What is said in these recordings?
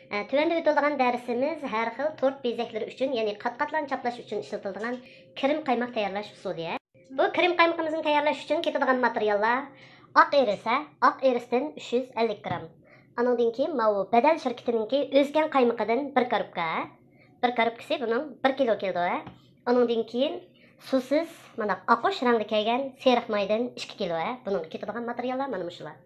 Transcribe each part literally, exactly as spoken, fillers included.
ئە، تۆۋەندە ئۆتۈلىدىغان دەرسىمىز ھەر خىل تورت بېزەكلىرى ئۈچۈن، يەنى قات-قاتلارنى چاپلاش ئۈچۈن ئىشلىتىلىدىغان كىرىم قايماق تەييارلاش ئۇسۇلى. بۇ كىرىم قايمىقىمىزنى تەييارلاش ئۈچۈن كېتىدىغان ماتېرىياللار: ئاق ئىرىس، ھە، ئاق ئىرىستىن ئۈچ يۈز ئەللىك گرام. ئانىڭدىن كېيىن ماۋۇ بەدەل شىركىتىنىڭكى ئۆزگەن قايمىقىدىن بىر كارۇپكا، ھە. بىر كارۇپكىسى بۇنىڭ بىر كىلو كېلىدۇ، ھە. ئانىڭدىن كېيىن سۇسىز، مانا ئاقۇش رەڭدە كەلگەن سېرىق مايدىن ئىككى كىلو، ھە. بۇنىڭغا كېتىدىغان ماتېرىياللار مانا مۇشۇلار.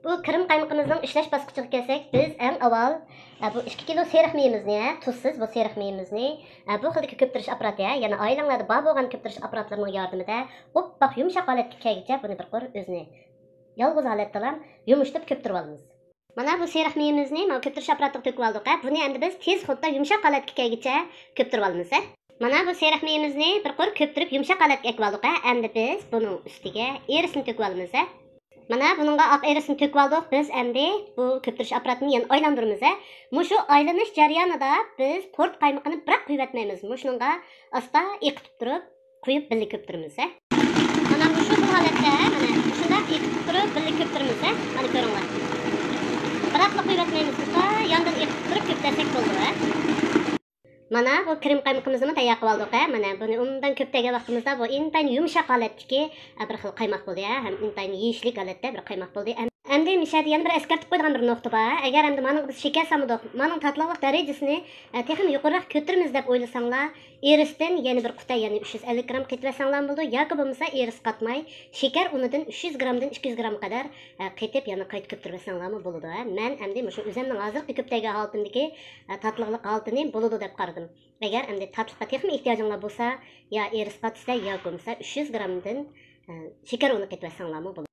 بۇ كىرىم قايمىقىمىزنىڭ ئىشلەش باسقۇچىغا كەلسەك، بىز ئەڭ ئاۋۋال، ئە، بۇ ئىككى كىلو سېرىق مېيىمىزنى، ھە، تۇزسىز بۇ سېرىق مېيىمىزنى، ئە، بۇ خىلدىكى كۆپتۈرۈش ئاپپاراتى، ھە، يەنى ئائىلەڭلەردە بار بولغان كۆپتۈرۈش ئاپپاراتلىرىنىڭ ياردىمىدە ئوپپاق يۇمشاق ھالەتكە كەلگۈچە بۇنى بىر قۇر ئۆزىنى يالغۇز ھالەتتىلا يۇمشىتىپ كۆپتۈرۈۋالىمىز. مانا بۇ سېرىق مېيىمىزنى مانا كۆپتۈرۈش ئاپپاراتىغا تۆكۈۋالدۇق، ھە. بۇنى ئەمدى بىز تېز خۇددا يۇمشاق ھالەتكە كەلگۈچە كۆپتۈرۈۋالىمىز، ھە. مانا بۇ سېرىق مېيىمىزنى بىر قۇر كۆپتۈرۈپ يۇمشاق ھالەتكە ئەكىۋالدۇق، ھە. ئەمدى بىز بۇنىڭ ئۈستىگە ئىرىسنى تۆكۈۋالىمىز، ھە. مانا بۇنىڭغا ئاق ئىرىسنى تۆكۈۋالدۇق. بىز ئەمدى بۇ كۆپتۈرۈش ئاپپاراتىنى يەنە ئايلاندۇرىمىز، ھە. مۇشۇ ئايلىنىش جەريانىدا بىز تورت قايمىقىنى بىراق قۇيۇۋەتمەيمىز. مۇشۇنىڭغا ئاستا ئېقىتىپ تۇرۇپ قۇيۇپ بىللە كۆپتۈرىمىز، ھە. مانا مۇشۇ خىل ھالەتتە، مانا مۇشۇنداق ئېقىتىپ تۇرۇپ بىللە كۆپتۈرىمىز، ھە. مانا كۆرۈڭلار. بىراقلا قۇيۇۋەتمەيمىز، ئۇستا ياندىن ئېقىتىپ تۇرۇپ كۆپتۈرسەك بولىدۇ، ھە. مانا بۇ كىرىم قايمىقىمىزنىمۇ تەييار قىلىۋالدۇق، ھە. مانا بۇنى ئوبدان كۆپتۈرگەن ۋاقتىمىزدا بۇ ئىنتايىن يۇمشاق ھالەتتىكى، ئە، بىر خىل قايماق بولدى، ھە. ھەم ئىنتايىن يېيىشلىك ھالەتتە بىر قايماق بولدى. ئەم-، ئەمدى مۇشۇ يەردە يەنە بىر ئەسكەرتىپ قويىدىغان بىر نۇقتا بار. ئەگەر ئەمدى مانىڭغا بىز شېكەر سالمىدۇق، مانىڭ تاتلىقلىق دەرىجىسىنى، ئە، تېخىمۇ يۇقىرىراق كۆتۈرىمىز دەپ ئويلىساڭلار، ئىرىستىن يەنە بىر قۇتا، يەنى ئۈچ يۈز ئەللىك گرام قېتىۋەتسەڭلارمۇ بولىدۇ، ياكى بولمىسا ئىرىس قاتماي، شېكەر ئۇنىدىن ئۈچ يۈز گرامدىن ئىككى يۈز گرام قەدەر، ئە، قېتىپ يەنە قايتا كۆپتۈرۈۋەتسەڭلارمۇ بولىدۇ، ھە. مەن ئەمدى مۇشۇ ئۆزۈمنىڭ ھازىرقى كۆپتۈرگەن ھالىتىمدىكى، ئە، تاتلىقلىق ھالىتىنى بولىدۇ دەپ قارىدىم. ئەگەر ئەمدى تاتلىققا تېخىمۇ ئېھتىياجىڭلار بولسا، يا ئىرىس قاتىسىلەر ياكى بولمىسا ئۈچ يۈز گرامدىن، ئە، شېكەر ئۇنى قېتىۋەتسەڭلارمۇ بولىدۇ.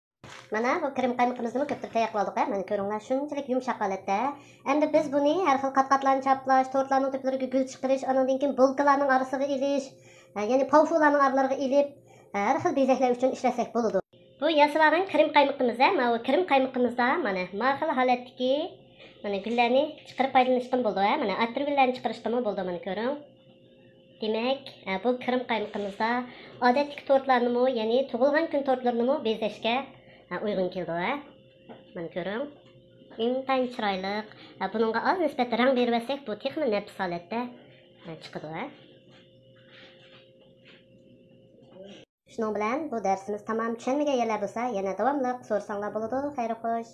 مانا بۇ كىرىم قايمىقىمىزنىمۇ كۆپتۈرۈپ تەييار قىلىۋالدۇق، ھە. مانا كۆرۈڭلار، شۇنچىلىك يۇمشاق ھالەتتە. ئەمدى بىز بۇنى ھەر خىل قات-قاتلارنى چاپلاش، تورتلارنىڭ تۆپلىرىگە گۈل چىقىرىش، ئانىڭدىن كېيىن بولكىلارنىڭ ئارىسىغا ئېلىش، ھە، يەنى پاۋفۇلارنىڭ ئارىلىرىغا ئېلىپ، ھە، ھەر خىل بېزەكلەر ئۈچۈن ئىشلەتسەك بولىدۇ. بۇ ياسىۋالغان كىرىم قايمىقىمىز، ھە، ماۋۇ كىرىم قايمىقىمىزدا مانا ما خىل ھالەتتىكى، مانا گۈللەرنى چىقىرىپ پايدىلىنىشقىمۇ بولىدۇ، ھە، مانا ئەتىر گۈللەرنى چىقىرىشقىمۇ بولىدۇ، مانا كۆرۈڭ. دېمەك، ئە، بۇ كىرىم قايمىقىمىزدا ئادەتتىكى تورتلارنىمۇ، يەنى تۇغۇلغان كۈن تورتلىرىنىمۇ بېزەشكە، ئە، ئۇيغۇن كېلىدۇ، ھە. مانا كۆرۈڭ. ئىنتايىن چىرايلىق. ئە، بۇنىڭغا ئاز نىسبەتتە رەڭ بېرىۋەتسەك، بۇ تېخىمۇ نەپىس ھالەتتە، ئە، چىقىدۇ، ھە. شۇنىڭ بىلەن بۇ دەرسىمىز تامام. چۈشەنمىگەن يەرلەر بولسا، يەنە داۋاملىق سورىساڭلار بولىدۇ. خەير خوش.